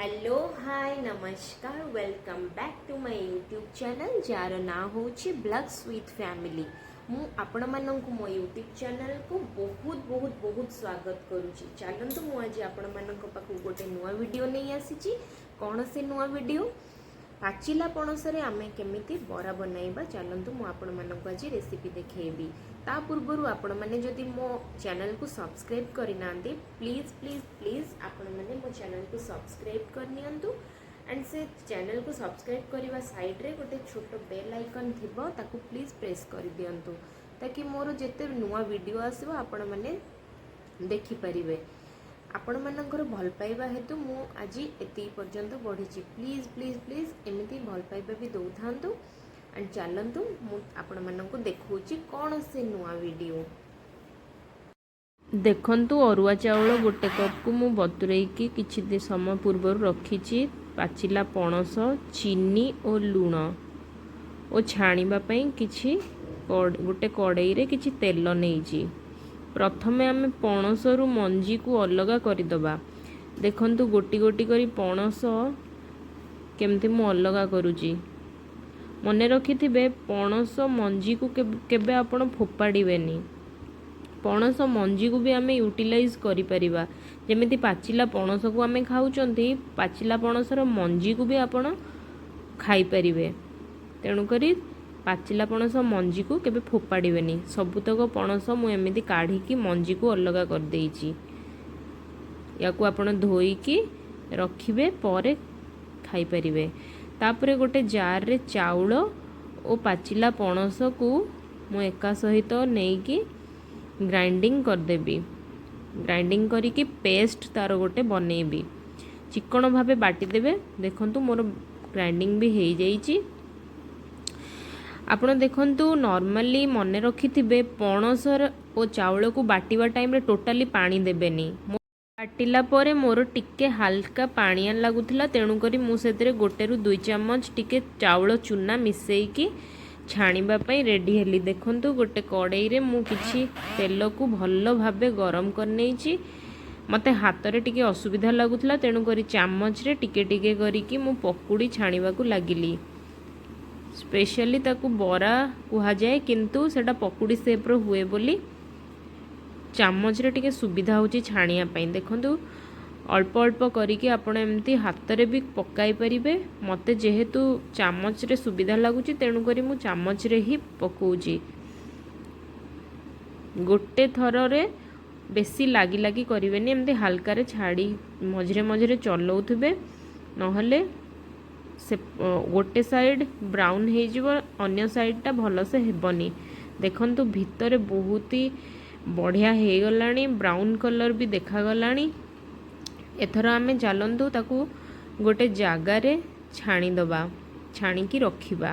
Hello, ହାଏ, ନମସ୍କାର। Welcome back to my YouTube channel, ଯାହାର ନାଁ ହେଉଛି ବ୍ଲଗ୍ସ ୱିଥ୍ ଫ୍ୟାମିଲି। ମୁଁ ଆପଣମାନଙ୍କୁ ମୋ ୟୁଟ୍ୟୁବ୍ ଚ୍ୟାନେଲ୍କୁ ବହୁତ ବହୁତ ବହୁତ ସ୍ୱାଗତ କରୁଛି। ଚାଲନ୍ତୁ, ମୁଁ ଆଜି ଆପଣମାନଙ୍କ ପାଖକୁ ଗୋଟେ ନୂଆ ଭିଡ଼ିଓ ନେଇ ଆସିଛି। କ'ଣ ସେ ନୂଆ ଭିଡ଼ିଓ? ପାଚିଲା ପଣସରେ ଆମେ କେମିତି ବରା ବନାଇବା, ଚାଲନ୍ତୁ ମୁଁ ଆପଣମାନଙ୍କୁ ଆଜି ରେସିପି ଦେଖେଇବି। ତା ପୂର୍ବରୁ ଆପଣମାନେ ଯଦି ମୋ ଚ୍ୟାନେଲକୁ ସବସ୍କ୍ରାଇବ୍ କରିନାହାନ୍ତି, ପ୍ଲିଜ୍ ପ୍ଲିଜ୍ ପ୍ଲିଜ୍ ଆପଣମାନେ ମୋ ଚ୍ୟାନେଲକୁ ସବସ୍କ୍ରାଇବ୍ କରିନିଅନ୍ତୁ। ଆଣ୍ଡ ସେ ଚ୍ୟାନେଲକୁ ସବସ୍କ୍ରାଇବ୍ କରିବା ସାଇଡ଼୍ରେ ଗୋଟେ ଛୋଟ ବେଲ୍ ଆଇକନ୍ ଥିବ, ତାକୁ ପ୍ଲିଜ୍ ପ୍ରେସ୍ କରିଦିଅନ୍ତୁ, ତାକି ମୋର ଯେତେ ନୂଆ ଭିଡ଼ିଓ ଆସିବ, ଆପଣମାନେ ଦେଖିପାରିବେ। ଆପଣମାନଙ୍କର ଭଲ ପାଇବା ହେତୁ ମୁଁ ଆଜି ଏତିକି ପର୍ଯ୍ୟନ୍ତ ବଢ଼ିଛି। ପ୍ଲିଜ୍ ପ୍ଲିଜ୍ ପ୍ଲିଜ୍ ଏମିତି ଭଲ ପାଇବା ବି ଦେଉଥାନ୍ତୁ। ଆଣ୍ଡ ଚାଲନ୍ତୁ, ମୁଁ ଆପଣମାନଙ୍କୁ ଦେଖାଉଛି କ'ଣ ସେ ନୂଆ ଭିଡ଼ିଓ। ଦେଖନ୍ତୁ, ଅରୁଆ ଚାଉଳ ଗୋଟେ କପ୍କୁ ମୁଁ ବତୁରେଇକି କିଛି ସମୟ ପୂର୍ବରୁ ରଖିଛି। ପାଚିଲା ପଣସ, ଚିନି ଓ ଲୁଣ ଓ ଛାଣିବା ପାଇଁ କିଛି ଗୋଟେ କଡ଼େଇରେ କିଛି ତେଲ ନେଇଛି। ପ୍ରଥମେ ଆମେ ପଣସରୁ ମଞ୍ଜିକୁ ଅଲଗା କରିଦେବା। ଦେଖନ୍ତୁ, ଗୋଟି ଗୋଟି କରି ପଣସ କେମିତି ମୁଁ ଅଲଗା କରୁଛି। ମନେ ରଖିଥିବେ, ପଣସ ମଞ୍ଜିକୁ କେବେ ଆପଣ ଫୋପାଡ଼ିବେନି। ପଣସ ମଞ୍ଜିକୁ ବି ଆମେ ୟୁଟିଲାଇଜ୍ କରିପାରିବା। ଯେମିତି ପାଚିଲା ପଣସକୁ ଆମେ ଖାଉଛନ୍ତି, ପାଚିଲା ପଣସର ମଞ୍ଜିକୁ ବି ଆପଣ ଖାଇପାରିବେ। ତେଣୁକରି ପାଚିଲା ପଣସ ମଞ୍ଜିକୁ କେବେ ଫୋପାଡ଼ିବେନି। ସବୁତକ ପଣସ ମୁଁ ଏମିତି କାଢ଼ିକି ମଞ୍ଜିକୁ ଅଲଗା କରିଦେଇଛି। ୟାକୁ ଆପଣ ଧୋଇକି ରଖିବେ, ପରେ ଖାଇପାରିବେ। ତାପରେ ଗୋଟେ ଜାର୍ରେ ଚାଉଳ ଓ ପାଚିଲା ପଣସକୁ ମୁଁ ଏକା ସହିତ ନେଇକି ଗ୍ରାଇଣ୍ଡିଙ୍ଗ କରିଦେବି। ଗ୍ରାଇଣ୍ଡିଙ୍ଗ କରିକି ପେଷ୍ଟ ତା'ର ଗୋଟେ ବନେଇବି। ଚିକଣ ଭାବେ ବାଟିଦେବେ। ଦେଖନ୍ତୁ, ମୋର ଗ୍ରାଇଣ୍ଡିଙ୍ଗ ବି ହେଇଯାଇଛି। ଆପଣ ଦେଖନ୍ତୁ, ନର୍ମାଲି ମନେ ରଖିଥିବେ, ପଣସର ଓ ଚାଉଳକୁ ବାଟିବା ଟାଇମ୍ରେ ଟୋଟାଲି ପାଣି ଦେବେନି। ବାଟିଲା ପରେ ମୋର ଟିକେ ହାଲକା ପାଣିଆ ଲାଗୁଥିଲା, ତେଣୁକରି ମୁଁ ସେଥିରେ 1ରୁ 2 ଚାମଚ ଟିକେ ଚାଉଳ ଚୁନା ମିଶାଇକି ଛାଣିବା ପାଇଁ ରେଡ଼ି ହେଲି। ଦେଖନ୍ତୁ, ଗୋଟେ କଡ଼େଇରେ ମୁଁ କିଛି ତେଲକୁ ଭଲ ଭାବେ ଗରମ କରିନେଇଛି। ମୋତେ ହାତରେ ଟିକେ ଅସୁବିଧା ଲାଗୁଥିଲା, ତେଣୁକରି ଚାମଚରେ ଟିକେ ଟିକେ କରିକି ମୁଁ ପକୁଡ଼ି ଛାଣିବାକୁ ଲାଗିଲି। ସ୍ପେଶାଲି ତାକୁ ବରା କୁହାଯାଏ, କିନ୍ତୁ ସେଇଟା ପକୁଡ଼ି ସେପ୍ର ହୁଏ ବୋଲି ଚାମଚରେ ଟିକେ ସୁବିଧା ହେଉଛି ଛାଣିବା ପାଇଁ। ଦେଖନ୍ତୁ, ଅଳ୍ପ ଅଳ୍ପ କରିକି ଆପଣ ଏମିତି ହାତରେ ବି ପକାଇ ପାରିବେ। ମୋତେ ଯେହେତୁ ଚାମଚରେ ସୁବିଧା ଲାଗୁଛି, ତେଣୁକରି ମୁଁ ଚାମଚରେ ହିଁ ପକାଉଛି। ଗୋଟେ ଥରରେ ବେଶୀ ଲାଗି ଲାଗି କରିବେନି, ଏମିତି ହାଲକାରେ ଛାଡ଼ି ମଝିରେ ମଝିରେ ଚଲାଉଥିବେ, ନହେଲେ ସେ ଗୋଟେ ସାଇଡ଼୍ ବ୍ରାଉନ୍ ହେଇଯିବ, ଅନ୍ୟ ସାଇଡ଼୍ଟା ଭଲସେ ହେବନି। ଦେଖନ୍ତୁ, ଭିତରେ ବହୁତ ହି ବଢ଼ିଆ ହେଇଗଲାଣି, ବ୍ରାଉନ୍ କଲର୍ ବି ଦେଖାଗଲାଣି। ଏଥର ଆମେ ଚାଲନ୍ତୁ ତାକୁ ଗୋଟେ ଜାଗାରେ ଛାଣିଦେବା, ଛାଣିକି ରଖିବା।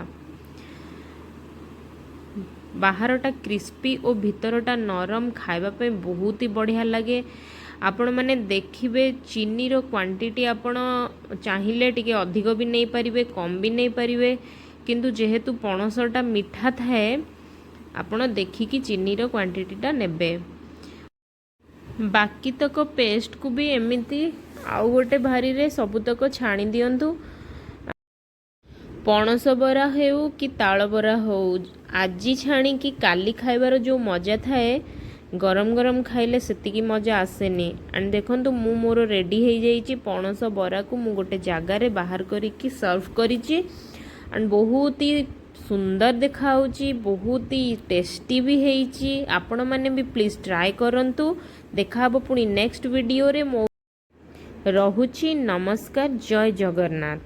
ବାହାରଟା କ୍ରିସ୍ପି ଓ ଭିତରଟା ନରମ, ଖାଇବା ପାଇଁ ବହୁତ ହି ବଢ଼ିଆ ଲାଗେ। ଆପଣମାନେ ଦେଖିବେ, ଚିନିର କ୍ୱାଣ୍ଟିଟି ଆପଣ ଚାହିଁଲେ ଟିକେ ଅଧିକ ବି ନେଇପାରିବେ, କମ୍ ବି ନେଇପାରିବେ। କିନ୍ତୁ ଯେହେତୁ ପଣସଟା ମିଠା ଥାଏ, ଆପଣ ଦେଖିକି ଚିନିର କ୍ୱାଣ୍ଟିଟିଟା ନେବେ। ବାକି ତକ ପେଷ୍ଟକୁ ବି ଏମିତି ଆଉ ଗୋଟେ ଭାରିରେ ସବୁତକ ଛାଣି ଦିଅନ୍ତୁ। ପଣସ ବରା ହେଉ କି ତାଳ ବରା ହେଉ, ଆଜି ଛାଣିକି କାଲି ଖାଇବାର ଯେଉଁ ମଜା ଥାଏ, ଗରମ ଗରମ ଖାଇଲେ ସେତିକି ମଜା ଆସେନି। ଆଣ୍ଡ ଦେଖନ୍ତୁ, ମୁଁ ମୋର ରେଡ଼ି ହେଇଯାଇଛି। ପଣସ ବରାକୁ ମୁଁ ଗୋଟେ ଜାଗାରେ ବାହାର କରିକି ସର୍ଭ କରିଛି। ଆଣ୍ଡ ବହୁତ ହି ସୁନ୍ଦର ଦେଖାହେଉଛି, ବହୁତ ହି ଟେଷ୍ଟି ବି ହେଇଛି। ଆପଣମାନେ ବି ପ୍ଲିଜ୍ ଟ୍ରାଏ କରନ୍ତୁ। ଦେଖାହେବ ପୁଣି ନେକ୍ସଟ ଭିଡ଼ିଓରେ। ମୁଁ ରହୁଛି, ନମସ୍କାର, ଜୟ ଜଗନ୍ନାଥ।